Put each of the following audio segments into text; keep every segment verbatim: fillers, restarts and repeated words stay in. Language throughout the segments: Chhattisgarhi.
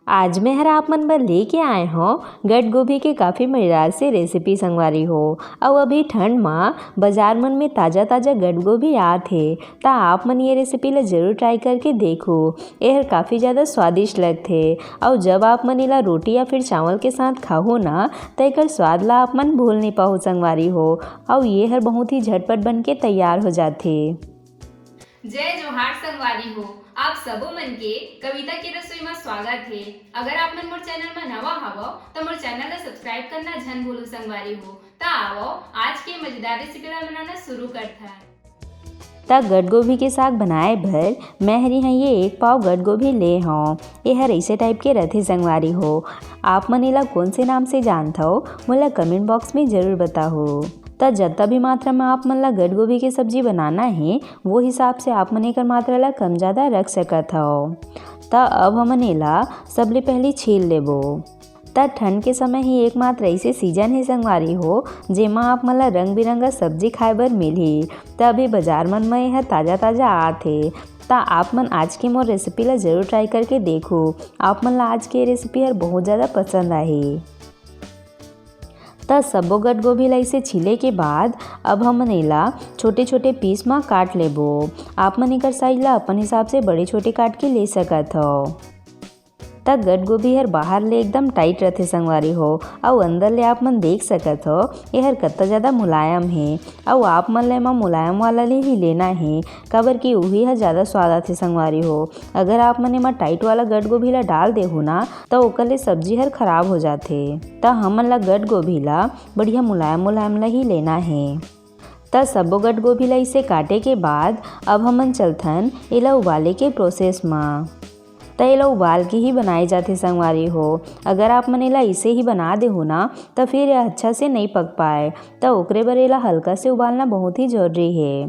आज मैं हर आप मन बर लेके आए हौं गट गोभी के काफ़ी मज़ेदार से रेसिपी संगवारी हो। अउ अभी ठंड मा बाजार मन में ताज़ा ताज़ा गट गोभी आत हे, त आप मन ये रेसिपी ला जरूर ट्राई करके देखो। ये हर काफ़ी ज़्यादा स्वादिष्ट लगथे। अउ जब आप मन एला रोटी या फिर चावल के साथ खाहो ना, त एकर स्वाद ला आप मन भूल नहीं पाहो संगवारी हो। अउ ये हर बहुत ही झटपट बन के तैयार हो जाथे। जय जोहार संगवारी हो, आप सबो मन के कविता के रसोई म स्वागत हे। अगर आप मन मोर चैनल म नवा हवव, त मोर चैनल ला सब्सक्राइब करना झन भूलो संगवारी हो। त आवव, आज के मजेदार रेसिपी ला बनाना शुरू करथन। त गट गोभी के साग बनाए बर मैं हर इहाँ ये एक पाव गट गोभी ले हौं। ये हर ऐसे टाइप के रथे संगवारी हो। आप मन एला कौन से नाम से जानथव, मोला कमेंट बॉक्स में जरूर बताहो। त जतना भी मात्रा में आप मन ला गट गोभी के सब्जी बनाना हे, वो हिसाब से आप मन एकर मात्रा ला कम ज़्यादा रख सकत हव। त अब हमन एला सबले पहली छील लेबो। त ठंड के समय ही एकमात्र ऐसे सीजन हे संगवारी हो, जेमा आप मन ला रंग बिरंगा सब्जी खाए बर मिलही। त अभी बाजार मन म एह ताज़ा ताज़ा आत हे। त आप मन आज के मोर रेसिपी ला जरूर ट्राई करके देखो। आप मन ला आज के रेसिपी हर बहुत ज़्यादा पसंद आही। त सबो गट गोभी ला इसे छीले के बाद अब हमन एला छोटे-छोटे पीस म काट लेबो। आप मन एकर साइज ला अपन हिसाब से बड़े छोटे काट के ले सकत हव। त गट गोभी हर बाहर ले एकदम टाइट रथे संगवारी हो, अउ अंदर ले आप मन देख सकत हव, एहर कत्ता ज़्यादा मुलायम हे। अउ आप मन ला एमा मुलायम वाला ले ही लेना हे, काबर कि उही ह ज़्यादा स्वाद आथे संगवारी हो। अगर आप मन एमा टाइट वाला गट गोभी ला डाल देहू ना, त ओकर ले सब्जी हर खराब हो जाथे। त हमन ला गट गोभी ला बढ़िया मुलायम मुलायम ला ही लेना हे। त सबो गट गोभी ला इसे काटे के बाद अब हमन चलथन एला उबाले के प्रोसेस म। त एला उबाल के ही बनाए जाथे संगवारी हो। अगर आप मन एला इसे ही बना देहू ना, त फिर ये अच्छा से नइ पक पाए। त ओकरे बर एला हल्का से उबालना बहुत ही जरूरी हे।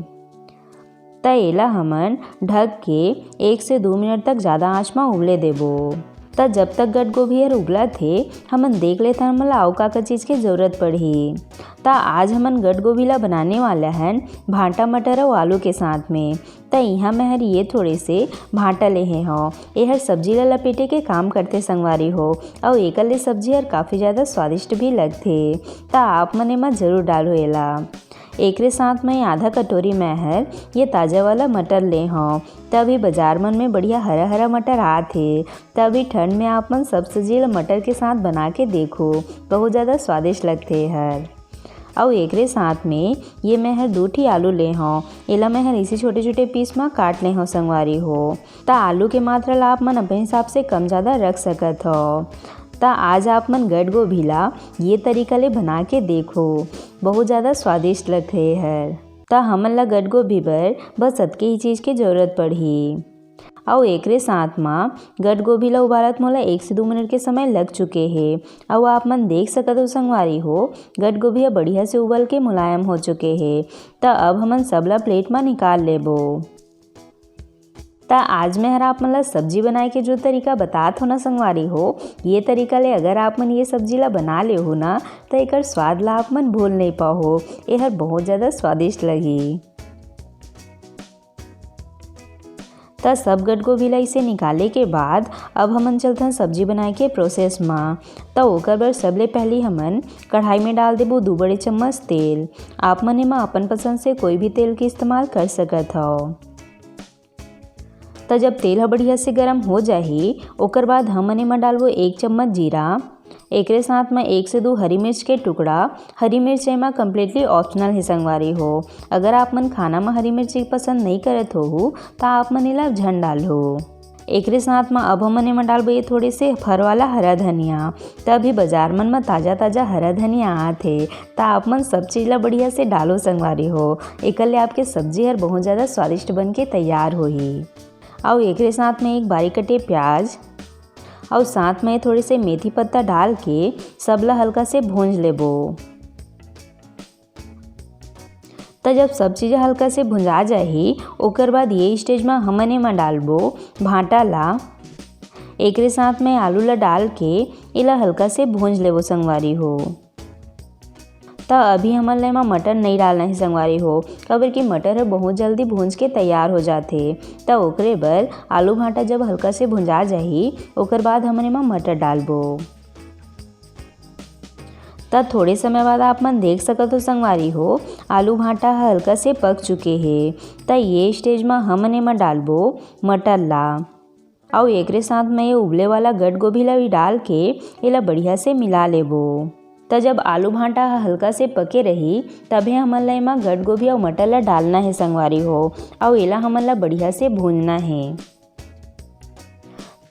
त एला हमन ढक के एक से दू मिनट तक ज़्यादा आँच म उबले देबो। त जब तक गट गोभी हर उबलत हे, हमन देख लेथन हमन ला अउ का का चीज़ के जरूरत पड़ही। त आज हमन गट गोभी ला बनाने वाला हन भांटा मटर अउ आलू के साथ में। त इहाँ मैं हर ये थोड़े से भांटा लेहे हौं। एहर सब्जी ला लपेटे के काम करथे संगवारी हो, अउ एकर ले सब्जी हर काफ़ी ज़्यादा स्वादिष्ट भी लगथे। त आप मन एमा जरूर डालो एला। एकरे साथ में आधा कटोरी मैं हर ये ताज़ा वाला मटर ले हौं। त अभी बाजार मन में बढ़िया हरा हरा मटर आत हे, त अभी ठंड में आप मन सब सब्जी ला मटर के साथ बना के देखो, बहुत ज़्यादा स्वादिष्ट लगथे एहर। अउ एकरे साथ में ये मैं हर दू ठी आलू ले हौं, एला मैं हर इसे छोटे छोटे पीस म काट ले हौं संगवारी हो। त आलू के मात्रा ला आप मन अपन हिसाब से कम ज़्यादा रख सकत हव। त आज आप मन गट गोभी ला ये तरीका ले बना के देखो, बहुत ज़्यादा स्वादिष्ट लगथे एहर। त हमन ला गट गोभी बर बस अतके ही चीज़ के जरूरत पड़ही। अउ एकरे साथ म गट गोभी ला उबालत मोला एक से दू मिनट के समय लग चुके हे। अउ आप मन देख सकत हो संगवारी हो, गट गोभी ह बढ़िया से उबल के मुलायम हो चुके हे। त अब हमन सब ला प्लेट म निकाल लेबो। त आज मैं हर आप मन ला सब्जी बनाए के जो तरीका बतात हो ना संगवारी हो, ये तरीका ले अगर आप मन ये सब्जी ला बना लेहू ना, त एकर स्वाद ला आप मन भूल नहीं पाहो। एहर बहुत ज़्यादा स्वादिष्ट लगही। त सब गट गोभी ला इसे निकाले के बाद अब हमन चलथन सब्जी बनाए के प्रोसेस म। त ओकर बर सबले पहली हमन कढ़ाई में डाल देबो दू बड़े चम्मच तेल। आप मन एमा अपन पसंद से कोई भी तेल के इस्तेमाल कर सकत हव। त जब तेल ह बढ़िया से गरम हो जाही, ओकर बाद हमन एमा डालबो एक चम्मच जीरा। एकरे साथ म एक से दू हरी मिर्च के टुकड़ा। हरी मिर्च एमा completely optional हे संगवारी हो। अगर आप मन खाना म हरी मिर्च पसंद नहीं करत होहू, त आप मन एला झन डालहू। एकरे साथ म अब हमन एमा डालबो ये थोड़े से फर वाला हरा धनिया। त अभी बाजार मन म ताज़ा ताज़ा हरा धनिया आत हे, त आप मन सब चीज़ ला बढ़िया से डालो संगवारी हो। एकर ले आपके सब्जी हर बहुत ज़्यादा स्वादिष्ट बन के तैयार होही। अउ एकरे साथ में एक बारीक कटे प्याज अउ साथ में थोड़े से मेथी पत्ता डाल के सब ला हल्का से भूंज लेबो। त जब सब चीज़ हल्का से भुंजा जाही, ओकर बाद ये स्टेज म हमन एमा डालबो भांटा ला। एकरे साथ में आलू ला डाल के एला हल्का से भूंज लेबो संगवारी हो। त त अभी हमन ला एमा मटर नइ डालना हे संगवारी हो, काबर कि मटर ह बहुत जल्दी भूंज के तैयार हो जाथे। त ओकरे बर आलू भांटा जब हल्का से भुंजा जाही, ओकर बाद हमन एमा मटर डालबो। त थोड़े समय बाद आप मन देख सकत हो संगवारी हो, आलू भांटा ह हल्का से पक चुके हे। त ये स्टेज म हमन एमा डालबो मटर ला, अउ एकरे साथ म ये उबले वाला गट गोभी ला भी डाल के एला बढ़िया से मिला लेबो। त जब आलू भांटा ह हल्का से पके रही, तभे हमन ला एमा गट गोभी अउ मटर ला डालना हे संगवारी हो, अउ एला हमन ला बढ़िया से भूंजना हे।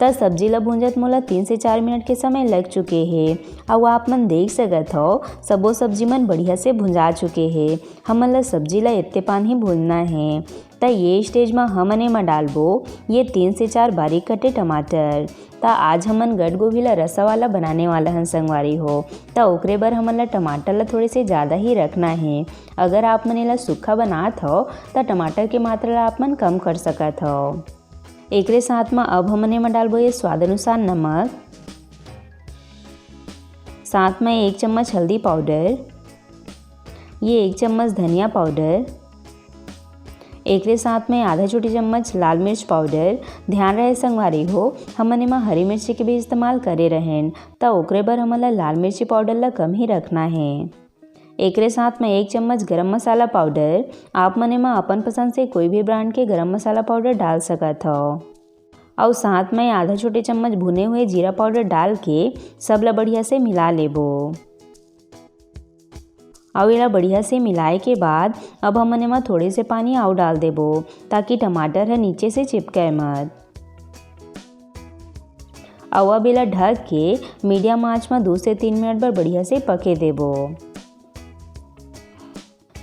त सब्जी ला भूंजत मोला तीन से चार मिनट के समय लग चुके हे। अउ आप मन देख सकत हव, सबो सब्जी मन बढ़िया से भुंजा चुके हे। हमन ला सब्जी ला एत्ते पान ही भूंजना हे। त ये स्टेज म हमन एमा डालबो ये तीन से चार बारीक कटे टमाटर। त आज हमन गट गोभी ला रसा वाला बनाने वाला हन संगवारी हो। त ओकरे बर हमन ला टमाटर ला थोड़े से ज़्यादा ही रखना हे। अगर आप मन एला सूखा बनात हव, त टमाटर के मात्रा ला आप मन कम कर सकत हव। एकरे साथ म अब हमन एमा डालबो ये स्वाद अनुसार नमक, साथ म एक चम्मच हल्दी पाउडर, ये एक चम्मच धनिया पाउडर, एकरे साथ म आधा छोटी चम्मच लाल मिर्च पाउडर। ध्यान रहे संगवारी हो, हमन एमा हरी मिर्ची के भी इस्तेमाल करे रहेन, त ओकरे बर हमन ला लाल मिर्ची पाउडर ला कम ही रखना हे। एकरे साथ म एक चम्मच गरम मसाला पाउडर, आप मन एमा अपन पसंद से कोई भी ब्रांड के गरम मसाला पाउडर डाल सकत हव। अउ साथ म आधा छोटे चम्मच भुने हुए जीरा पाउडर डाल के सब ला बढ़िया से मिला लेबो। अउ एला बढ़िया से मिलाए के बाद अब हमन एमा थोड़े से पानी अउ डाल देबो, ताकि टमाटर ह नीचे से चिपके मत। अउ अब एला ढक के मीडियम आंच म दो से तीन मिनट बर बढ़िया से पके देबो।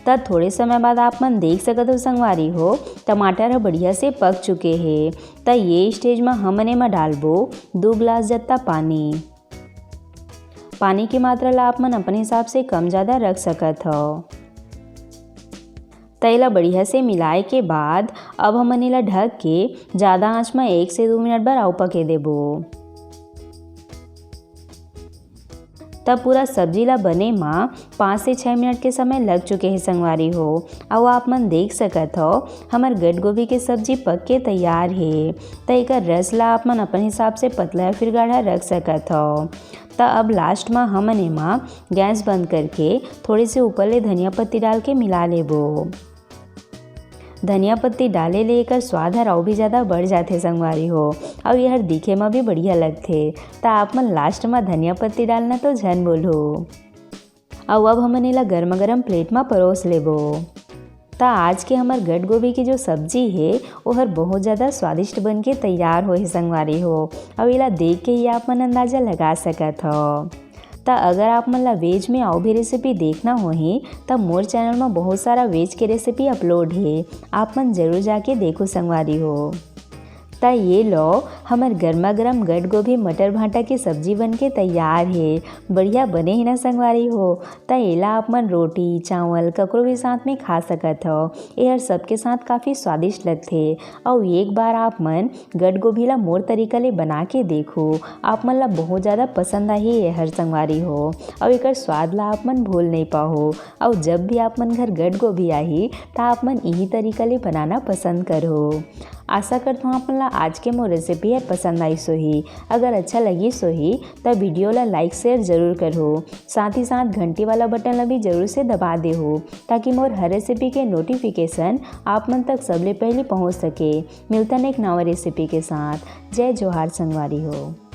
त थोड़े समय बाद आप मन देख सकत हो संगवारी हो, टमाटर ह बढ़िया से पक चुके हे। त ये स्टेज म हमन एमा डालबो दो गिलास जत्ता पानी। पानी के मात्रा ला आप मन अपन हिसाब से कम ज़्यादा रख सकत हव। त एला बढ़िया से मिलाए के बाद अब हमन एला ढक के ज़्यादा आंच म एक से दो मिनट बर अउ पके देबो। तब पूरा सब्जी ला बने म पाँच से छः मिनट के समय लग चुके हे संगवारी हो। अउ आप मन देख सकत हव, हमर गट गोभी के सब्जी पक के तैयार हे। त एकर रस ला आप मन अपन हिसाब से पतला या फिर गाढ़ा रख सकत हव। त अब लास्ट म हमन एमा गैस बंद करके थोड़े से ऊपर ले धनिया पत्ती डाल के मिला लेबो। धनिया पत्ती डाले ले एकर स्वाद हर अउ भी ज़्यादा बढ़ जाथे संगवारी हो, अउ एहर दिखे म भी बढ़िया लगथे। त आप मन लास्ट म धनिया पत्ती डालना तो झन बोलहू। अउ अब हमन एला गरमा गरम प्लेट म परोस लेबो। त आज के हमर गट गोभी के जो सब्जी हे, ओहर बहुत ज़्यादा स्वादिष्ट बन के तैयार होए हे संगवारी हो। अउ एला देख के ही आप मन अंदाजा लगा सकत हव। त अगर आप मन ला वेज में अउ भी रेसिपी देखना होही, त मोर चैनल म बहुत सारा वेज के रेसिपी अपलोड हे, आप मन जरूर जाके देखो संगवारी हो। त ये लो, हमर गरमा गरम गट गोभी मटर भांटा के सब्जी बन के तैयार हे। बढ़िया बने हे ना संगवारी हो? त एला आप मन रोटी, चावल, ककरो भी साथ में खा सकत हव। एहर सबके साथ काफ़ी स्वादिष्ट लगथे। अउ एक बार आप मन गट गोभी ला मोर तरीका ले बना के देखो, आप मन ला बहुत ज़्यादा पसंद आही एहर संगवारी हो। अउ एकर स्वाद ला आप मन भूल नहीं पाहो। अउ जब भी आप मन घर गट गोभी आही, त आप मन इही तरीका ले बनाना पसंद करहो। आशा करत हूँ आप मन ला आज के मोर रेसिपी हर पसंद आइस होही। अगर अच्छा लगिस होही, त वीडियो ला लाइक शेयर जरूर करहो। साथ ही साथ घंटी वाला बटन ला भी जरूर से दबा देहो, ताकि मोर हर रेसिपी के नोटिफिकेशन आप मन तक सबले पहली पहुँच सके। मिलतन एक नवा रेसिपी के साथ। जय जोहार संगवारी हो।